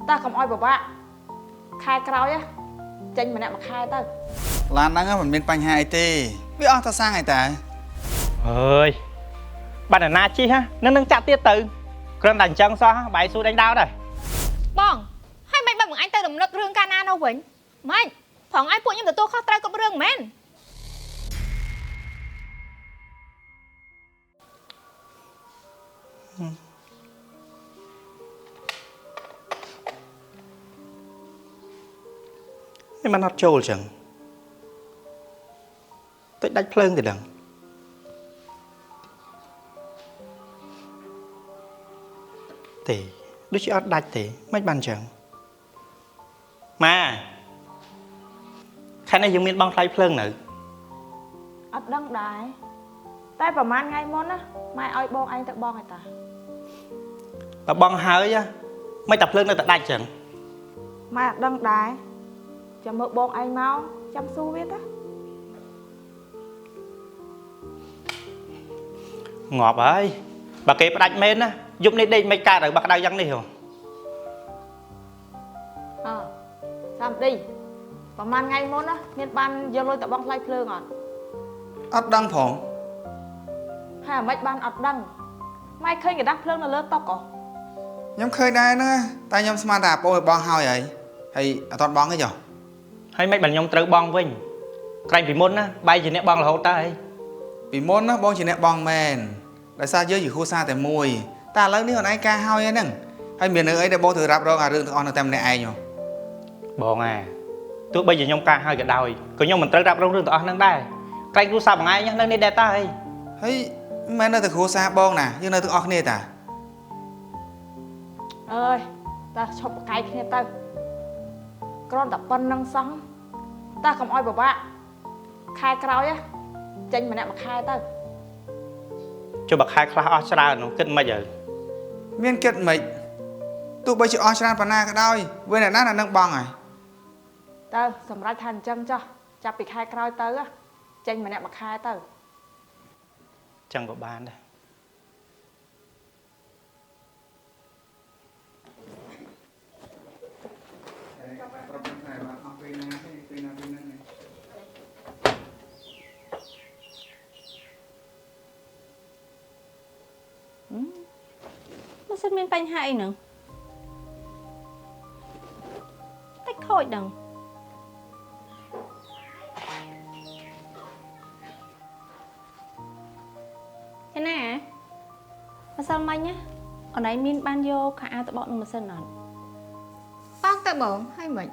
តើកុំអោយពិបាកខែក្រោយចេញម្នាក់មួយខែទៅ ឡានហ្នឹងមិនមានបញ្ហាអីទេវាអស់តែសាំងឯតា អើយបានអាណាជិះនឹងចាក់ទៀតទៅគ្រាន់តែអញ្ចឹងសោះបាយស៊ូដេញដោដែរ បងហើយមិនបើបងអញទៅរំលឹករឿងកាលណានោះវិញម៉េចប្រងឲ្យពួកខ្ញុំទទួលខុសត្រូវគ្រប់រឿងមែន នេះมันអត់ចូលចឹងតិចដាច់ភ្លើងទៅដឹងទេដូចជាអត់ដាច់ទេមិនបានចឹងម៉ាខែនេះយើងមានបងថ្លៃភ្លើងនៅ អត់ដឹងដែរតែប្រហែលថ្ងៃមុនណាម៉ែឲ្យបងឯងទៅបងឯតា បើបងហើយមិនតែភ្លើងនៅតែដាច់ចឹង ម៉ែអត់ដឹងដែរចាំមើលបងឯងមកចាំសួរវាតា ងាប់ហើយបើគេផ្ដាច់មែនណាយប់នេះដេកមិនកើតហើយបើក្តៅយ៉ាងនេះហ៎ អើសាមឌីប្រហែលថ្ងៃមុនណាមានបានយកលុយទៅបងថ្លៃភ្លើងអត់ អត់ដឹងផង ហើយអាម៉េចបានអត់ដឹងម៉ែឃើញกระดาษភ្លើងនៅលើតុកហ៎ ខ្ញុំឃើញដែរហ្នឹងតែខ្ញុំស្មានថាបងឲ្យបងហើយហើយហើយអត់បងទេចុះ ហើយមិនបានខ្ញុំត្រូវបងវិញក្រែងពីមុនណាបាយជាអ្នកបងរហូតតើអី ពីមុនណាបងជាអ្នកបងមែនដោយសារយើងជាគ្រួសារតែមួយតែឥឡូវនេះអូនឯងការហើយហ្នឹងហើយមានរឿងអីដែលបងត្រូវរ៉ាប់រងអារឿងទាំងអស់នៅតែម្នាក់ឯងហ៎ បងអាទោះបីជាខ្ញុំការហើយក៏ដោយក៏ខ្ញុំមិនត្រូវរ៉ាប់រងរឿងទាំងអស់ហ្នឹងដែរក្រែងគ្រួសារបងឯងនៅនេះដែរតើអី ហើយមិនមែននៅតែគ្រួសារបងណាយើងនៅទាំងអស់គ្នាតា អើយតាឈប់បកាយគ្នាទៅគ្រាន់តែប៉ុណ្្នឹងសោះតាកុំអោយពិបាកខែក្រោយចេញម្នាក់មួយខែទៅ ចុះបើខែខ្លះអស់ច្រើននោះគិតមិនហើយ មានគិតមិនទោះបីជាអស់ច្រើនប៉ុណ្ណាក៏ដោយវាអ្នកណាអ្នកនឹងបងហើយ ទៅសម្រាប់ថាអញ្ចឹងចុះចាប់ពីខែក្រោយទៅចេញម្នាក់មួយខែទៅ ចឹងក៏បានដែរ អស់ពេលណាទេពេលណាពេលហ្នឹង ម៉ាស៊ីនមានបញ្ហាអីហ្នឹងតិចខូចដឹងឯណាម្សិលមិញណាអូនឯងមានបានយកខោអាវទៅបោកនឹងម៉ាស៊ីនអត់ បងទៅបងហើយមិន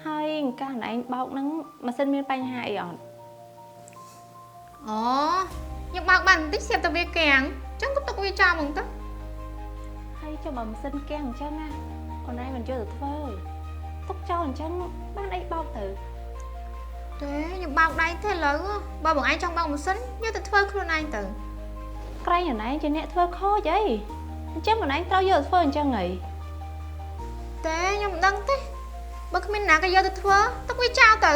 ហើយកាលអូនឯងបោកហ្នឹងម៉ាស៊ីនមានបញ្ហាអីអត់ អូខ្ញុំបើកបានបន្តិចស្រាប់តែវាកាំងចឹងក៏ទុកវាចោលហ្មងទៅ ហើយចុះបើម៉ាស៊ីនគាំងអញ្ចឹងណាអូនឯងមិនយកទៅធ្វើទុកចោលអញ្ចឹងបានអីបោកទៅ ទេខ្ញុំបោកដៃទេឥឡូវបើបងឯងចង់បោកម៉ាស៊ីនយកទៅធ្វើខ្លួនឯងទៅ ក្រែងអូនឯងជាអ្នកធ្វើខូចអីអញ្ចឹងអូនឯងត្រូវយកទៅធ្វើអញ្ចឹងអី ទេខ្ញុំមិនដឹងទេបើគ្មានណាក៏យកទៅធ្វើទុកវាចោលទៅ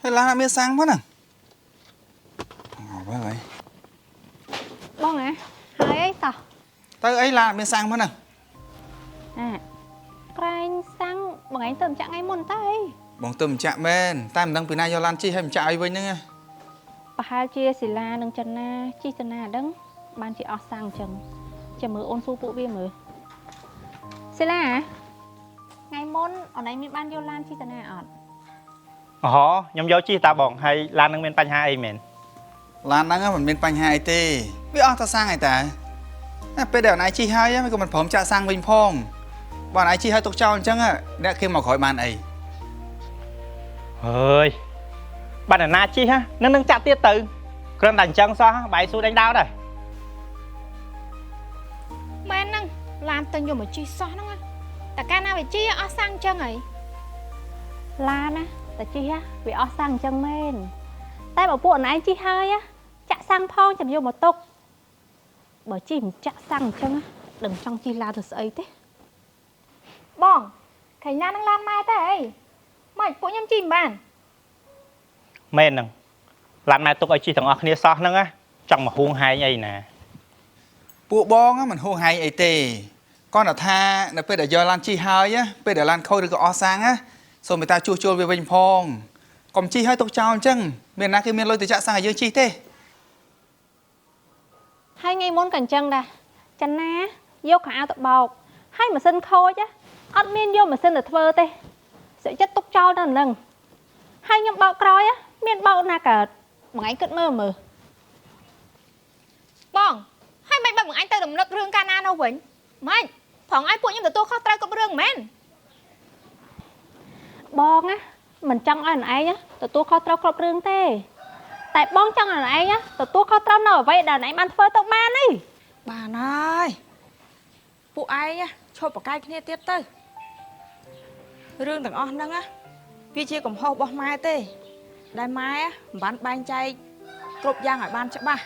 ហើយឡានអត់មានសាំងផងហ្នឹងងាប់ហើយ បងអាហើយអីតោះ ទៅអីឡានអត់មានសាំងផងហ្នឹង អាក្រែងសាំងបងឯងទៅម្ចាក់ថ្ងៃមុនតើអី បងទៅម្ចាក់មែនតែមិនដឹងពីណាយកឡានជិះហើយម្ចាក់ឲ្យវិញហ្នឹងណា ប្រហែលជាសិលានិងចិនណាជីចិនណាដឹងបានជាអស់សាំងអញ្ចឹងចាំមើលអូនសួរពួកវាមើលសិលាថ្ងៃមុនអូនឯងមានបានយកឡានជីចិនណាអត់ អូខ្ញុំយកជិះតាបងហើយឡាននឹងមានបញ្ហាអីមែន ឡានហ្នឹងមិនមានបញ្ហាអីទេវាអស់តែសាំងឯតាតែពេលដែលអូនឯងជិះហើយมันក៏មិនព្រមចាក់សាំងវិញផងបើអូនឯងជិះហើយទុកចោលអញ្ចឹងអ្នកគេមកក្រោយបានអី ហើយបានអាណាជិះនឹងចាក់ទៀតទៅគ្រាន់តែអញ្ចឹងសោះបាយស៊ូដេញដោដែរ មែនហ្នឹងឡានទិញយកមកជិះសោះហ្នឹងតែកាលណាវាជិះអស់សាំងចឹងហី ឡានណាតែជីហ่ะវាអស់សាំងអញ្ចឹងមែនតែបើពួកអូនឯងជីហើយចាក់សាំងផងចាំយកមកទុកបើជីមិនចាក់សាំងអញ្ចឹងដឹងចង់ជីឡានទៅស្អីទេ បងខែឡានហ្នឹងឡានម៉ែតែអីម៉េចពួកខ្ញុំជិះមិនបាន មែនហ្នឹង ឡានម៉ែទុកឲ្យជិះទាំងអស់គ្នាសោះហ្នឹងណាចង់មកហួងហែងអីណា ពួកបងមិនហួងហែងអីទេគាត់តែថានៅពេលដែលយកឡានជិះហើយពេលដែលឡានខូចឬក៏អស់សាំងណាសូមមេត្តាជួសជុលវាវិញផងកុំជិះហើយទុកចោលអញ្ចឹងមានណាគេមានលុយទៅចាក់សាំងឲ្យយើងជិះទេ ហើយថ្ងៃមុនក៏អញ្ចឹងដែរចន្ទាយកខោអាវទៅបោកហើយម៉ាស៊ីនខូចណាអត់មានយកម៉ាស៊ីនទៅធ្វើទេសុខចិត្តទុកចោលនៅហ្នឹងហើយខ្ញុំបោកក្រោយណាមានបោកណាកើតបងឯងគិតមើលមើល បងហើយមិនបើបងអញទៅរំលឹករឿងកាលណានោះវិញម៉េចប្រងឲ្យពួកខ្ញុំទទួលខុសត្រូវគ្រប់រឿងមែន បងណាមិនចង់ឲ្យអនឯងណាទទួលខុសត្រូវគ្រប់រឿងទេតែបងចង់ឲ្យអនឯងណាទទួលខុសត្រូវនៅអ្វីដែលអនឯងបានធ្វើទៅបាននេះ បានហើយពួកឯងណាឈប់ប្រកែកគ្នាទៀតទៅរឿងទាំងអស់ហ្នឹងណាវាជាកំហុសរបស់ម៉ែទេ ដែលម៉ែមិនបានបែងចែកគ្រប់យ៉ាងឲ្យបានច្បាស់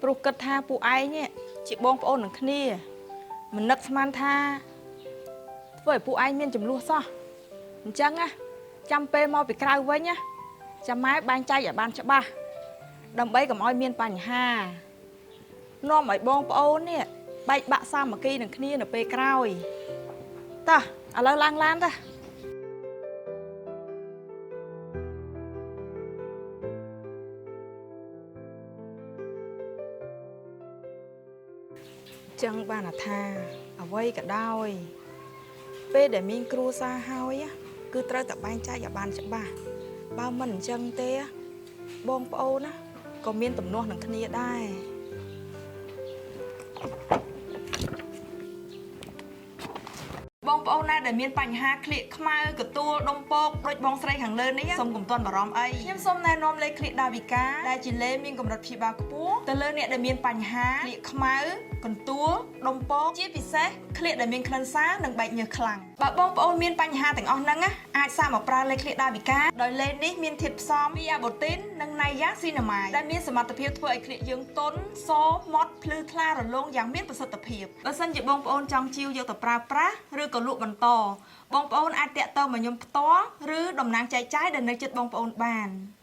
ព្រោះគិតថាពួកឯងនេះជាបងប្អូននឹងគ្នាមិននឹកស្មានថាធ្វើឲ្យពួកឯងមានចំនួនសោះអញ្ចឹងណាចាំពេលមកពីក្រៅវិញណាចាំម៉ែបែងចែកឲ្យបានច្បាស់ដើម្បីកុំឲ្យមានបញ្ហានាំឲ្យបងប្អូននេះបែកបាក់សាមគ្គីនឹងគ្នានៅពេលក្រោយតោះឥឡូវឡើងឡានតោះ ចឹងបានថាអ្វីក៏ដោយ ពេលដែលមានគ្រួសារហើយណាគឺត្រូវតែបែងចែកឲ្យបានច្បាស់បើមិនអញ្ចឹងទេ បងប្អូនណាក៏មានទំនាស់នឹងគ្នាដែរបងប្អូនណាដែលមានបញ្ហាក្លៀកខ្មៅកទួលដុំពកដូចបងស្រីខាងលើនេះសូមកុំទាន់បារម្ភអីខ្ញុំសូមណែនាំលេខក្លៀកដាវិកាដែលជាលេមានកម្រិតព្យាបាលខ្ពស់ទៅលើអ្នកដែលមានបញ្ហាក្លៀកខ្មៅកន្ទួលដុំពកជាពិសេសក្លៀកដែលមានក្លិនសានិងបែកញើសខ្លាំងបើបងប្អូនមានបញ្ហាទាំងអស់ហ្នឹងណាអាចសាកមកប្រើលេខក្លៀកដាវិកាដោយលេខនេះមានធាតុផ្សំវីអាបូទីននិងណៃយ៉ាស៊ីណាម៉ាយដែលមានសមត្ថភាពធ្វើឲ្យក្លៀកយើងទន់សម៉ត់ភ្លឺថ្លារលោងយ៉ាងមានប្រសិទ្ធភាពបើសិនជាបងប្អូនចង់ជាវយកទៅប្រើប្រាស់ឬក៏លក់បន្តបងប្អូនអាចតាក់ទងមកខ្ញុំផ្ទាល់ឬតំណាងចែកចាយដែលនៅជិតបងប្អូនបាន។